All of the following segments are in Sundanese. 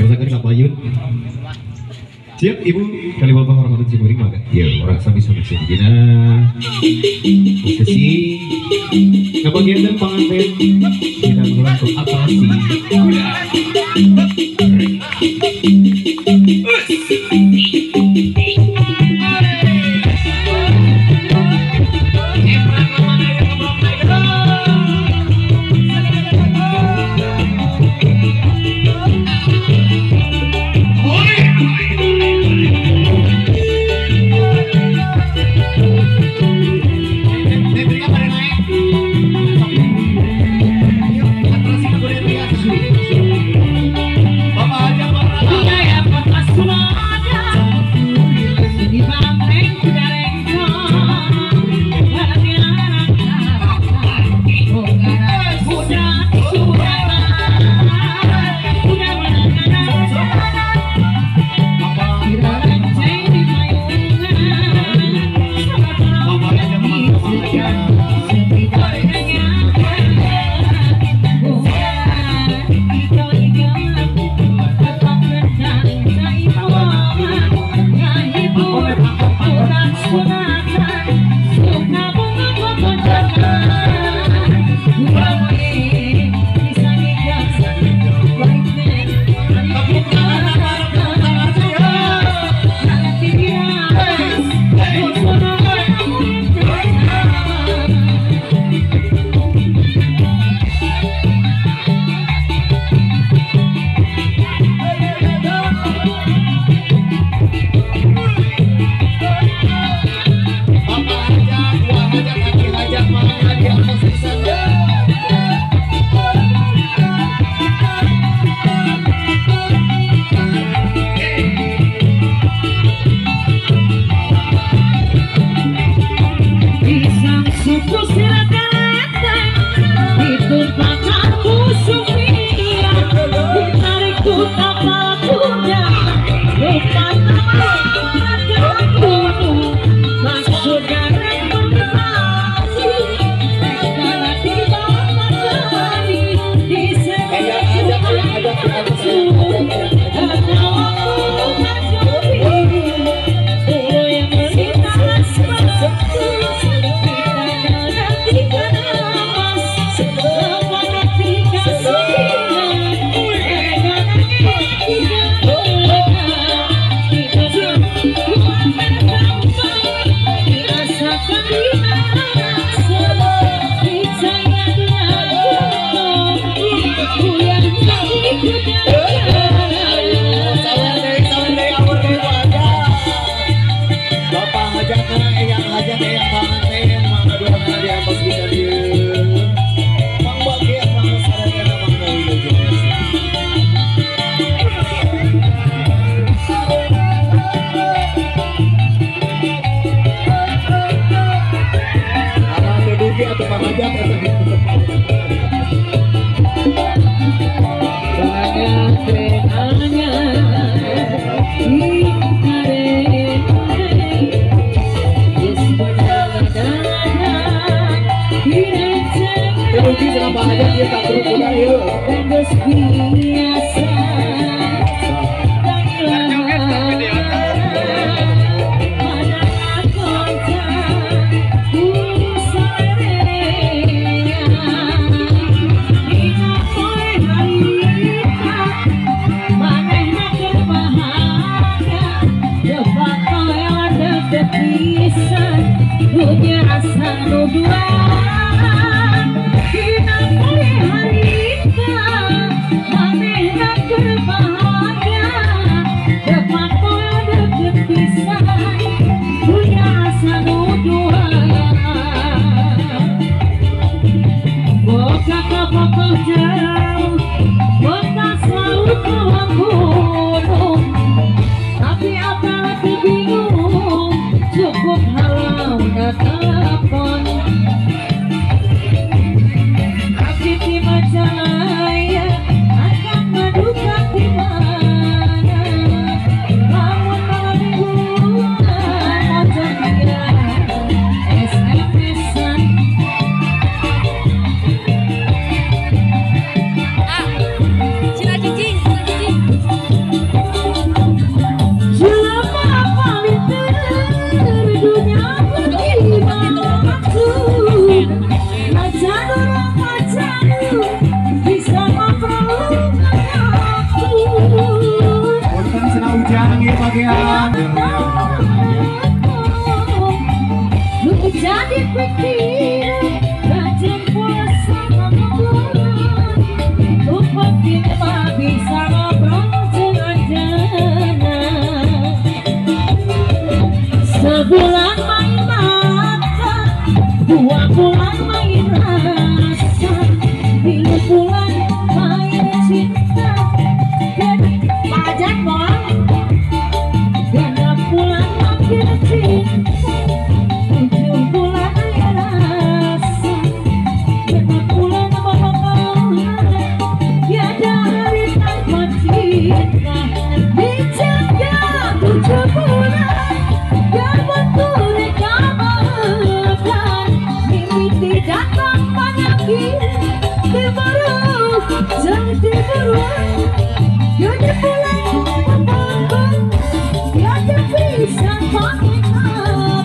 Kersakeun ka payun. Siap Ibu kali bapak hormatan simkuring mangga. Ya, orang sami-sami dina sesi ngabagian panganten dina mengurangkeun atraksi kuda. Datang panyakit Timurus jeng timurus Gede pulang pembangkang Gede pisan panginapan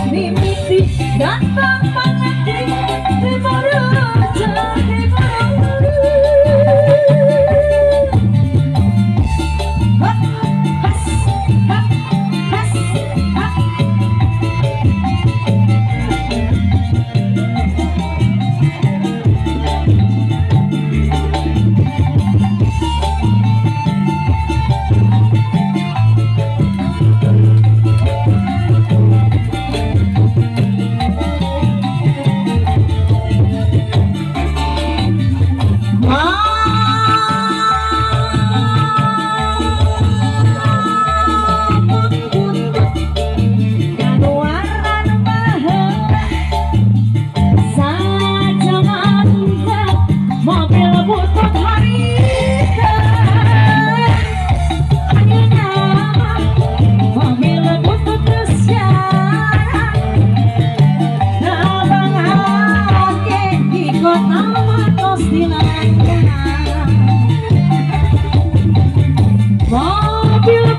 Mimiti datang panyakit Timurus jeng timurus Hap, has, hap, has, hap. Mobil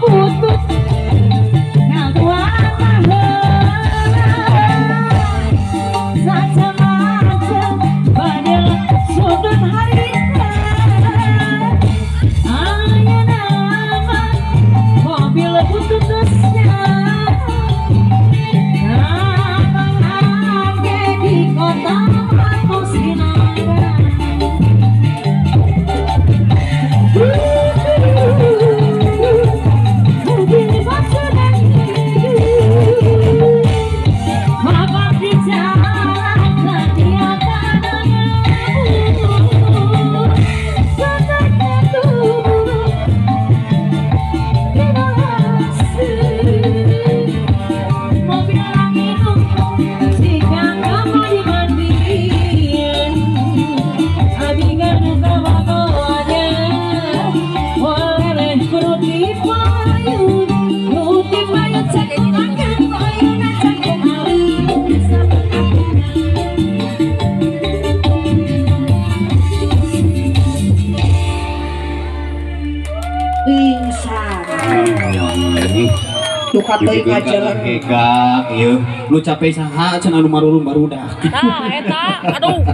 butut Ieu lu capek saha cenah anu marurung barudak. Tah eta aduh.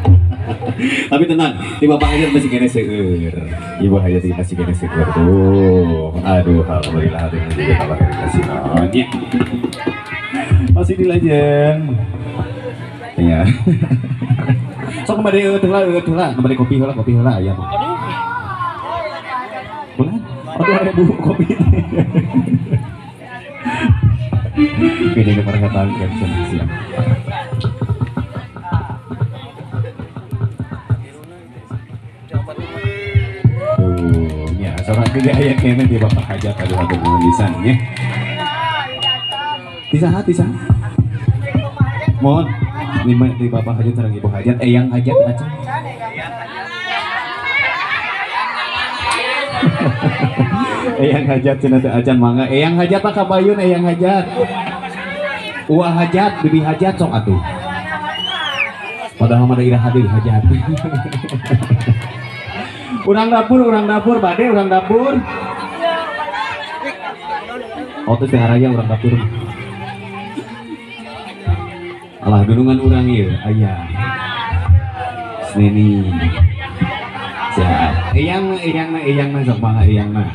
Tapi tenang, di Bapak Hajat masih kene seueur. Ibu Hajat masih kene seueur tuh. Aduh, alhamdulillah dengan juga kabar kasih naonnya. Masih dilajeng. Iya. Sok kembali heula, kembali kopi heula aya. Aduh. Bulan? Aduh ada bu kopi. Oke, jaga perhatian caption siap. Tuh, ya, seorang gede aya kene di Bapak Hajat aduh aduh nulisan nya. Tisa. Mohon lima di Bapak Hajat sareng Ibu Hajat, Eyang Hajat aja. Eyang Hajat cenah teh acan mangga. Eyang Hajat mah kabayun Eyang Hajat. Uwa Hajat, Bibi Hajat sok atuh. Padahal mah da iraha deui Hajat. Urang dapur, bade urang dapur. Oh teh raya urang dapur. Alah gunungan urang ieu aya. Seneni. Siap. Eyang sok mangga eyang mah.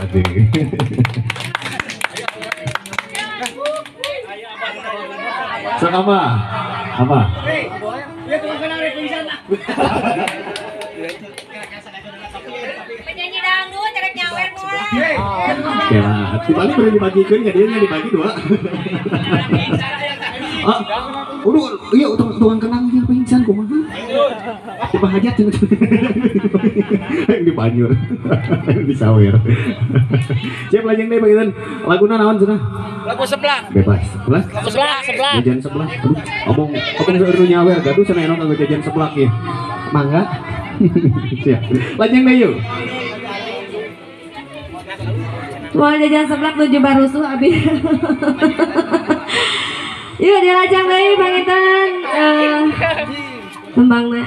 Aduh. Sok apa? Apa? Penyanyi dangdut cerek nyawer moal. Oke lah, dibalik boleh dibagikeun ka dieu nya dibagi dua. Ah, udah, iya tukang kenang dia pingsan kumaha? Di Hajat cenah. Di Banjur. Di Sawer. Siap lajeng deui bagian laguna naon cenah? Lagu sebelah. Bebas. Sebelah? Sebelah. Jajan sebelah. Aduh, omong seueur nu nyawer gaduh cenah enong kanggo jajan seblak ieu. Mangga. Siap. Lajeng deui yuk. Mau jajan seblak nuju barusuh abi. Yuk dirajang deui panginten tembangna.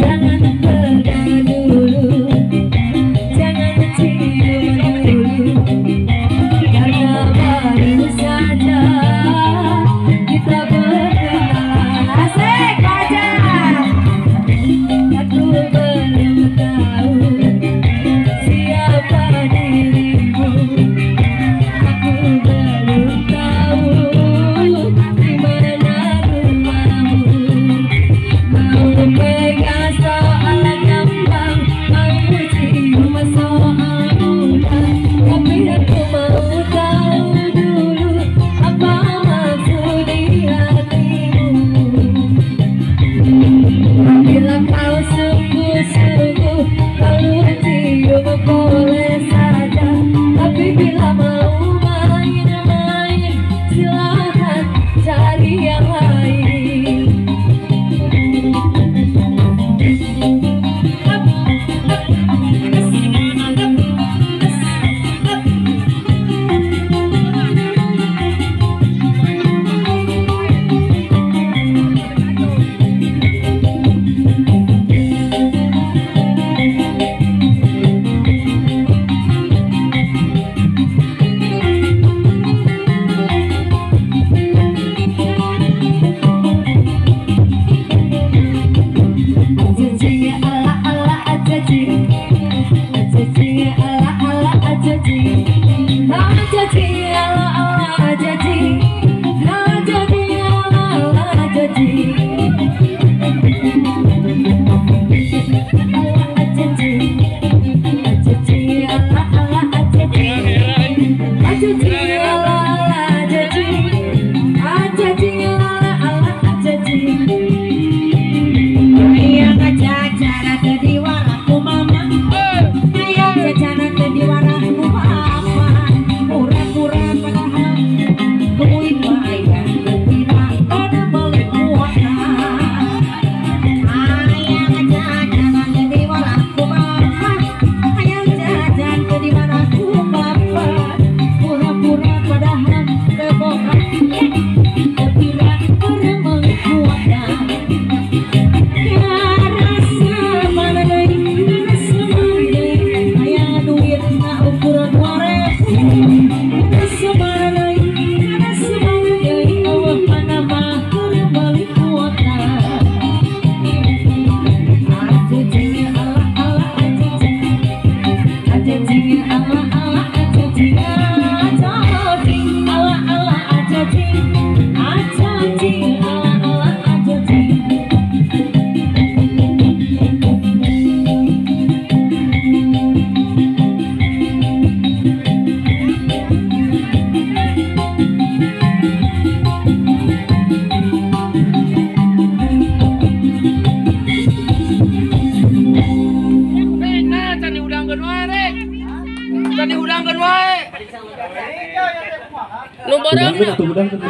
Jangan pegang dulu, jangan cium dulu, karena baru saja kita berkenalan. Asik pacar, aku belum tahu siapa dirimu, aku belum tahu di mana rumahmu. Mau pegang soal gampang, mau cium soal mudah, tapi aku mau tahu dulu apa maksud di hatimu. Bila kau sungguh-sungguh, kalau cium boleh saja, tapi bila mau main-main, silakan cari yang lain.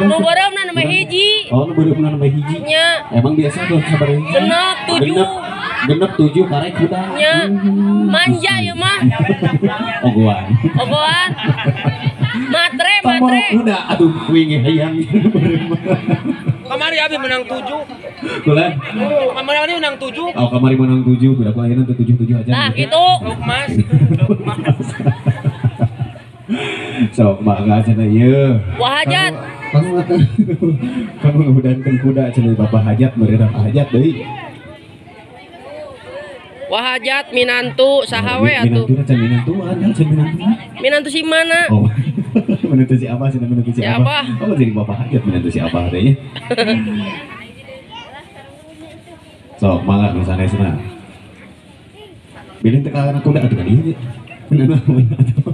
Nu beureumna nama hiji. Oh, nu beureumna nembe hiji. Nya. Emang biasa tuh sabaraha hiji? Genep 7. Genep 7 karek kuda. Nya. Manja ieu mah. Ogoan. Ogoan. Matre, matre. Kuda atuh kuing hayang. Kamari abi menang 7. Kulan. Kamari abi menang 7. Oh, kamari menang 7, kuda ku ayeuna teu 7-7 aja. Nah, gitu. Mas. Sok mangga cenah ieu. Wah hajat. Kamu ngahudankeun kuda cenah Bapak hajat meureun hajat deui. Wah hajat minantu saha we atuh. Minantu can minantuan, can minantu. Minantu si mana? Oh. Minantu si apa cenah minantu si apa? Oh, jadi Bapak hajat minantu si apa teh nya. Sok mangga nu sanesna. Bilih teu kana kuda atuh ka dieu. Bener atuh.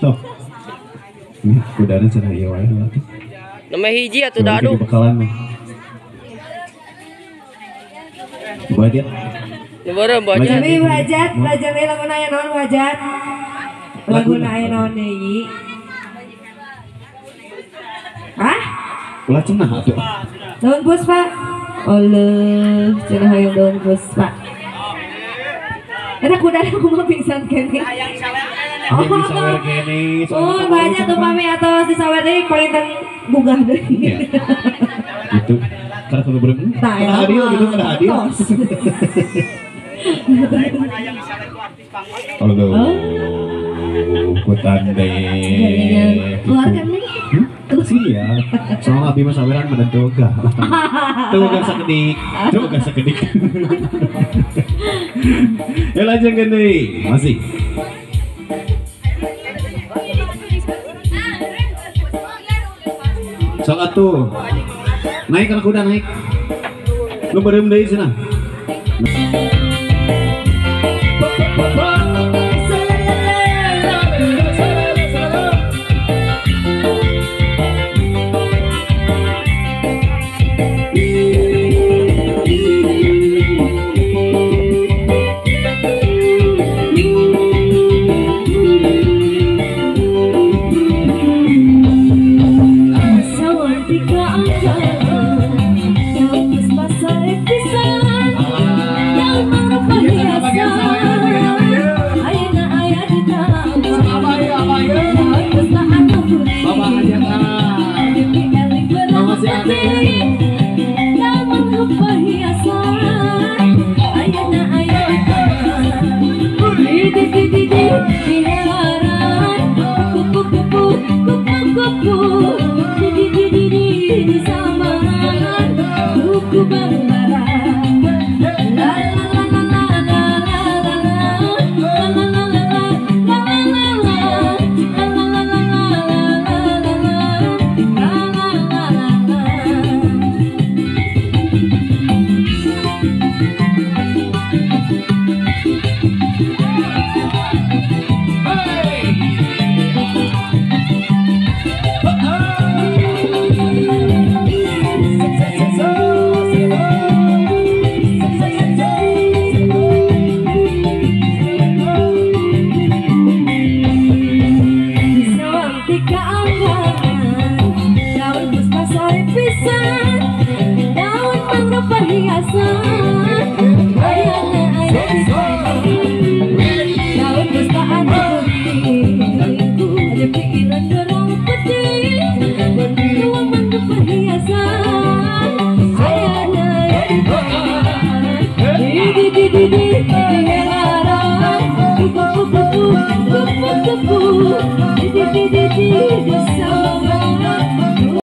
Sok. Kudana cenah ieu wae atuh. Nembe hiji atuh da aduh. Bekalan mah. Buat ya. Beureum buat. Jadi wajat, lajeng deui laguna aya naon wajat? Laguna aya naon deui? Hah? Ulah cenah atuh. Daun puspa. Oleh, cenah hoyong daun puspa. Eta kudana kumaha pingsan keneh. Oh, disawer keneh. Oh, banyak tuh pami atos disawer deui palinten bugah deui. Gitu. Karena kalau beureum kada adil gitu, kada adil. Aduh, kutan deh. Keluarkan nih. Sih ya. Soalnya abi mah saweran mah teu ogah. Teu ogah sakedik, teu ogah sakedik. Ya lanjutkeun deui. Masih. Sok atuh. Naik kana kuda naik. Nu beureum deui cenah. Kupu kupu kupu kupu.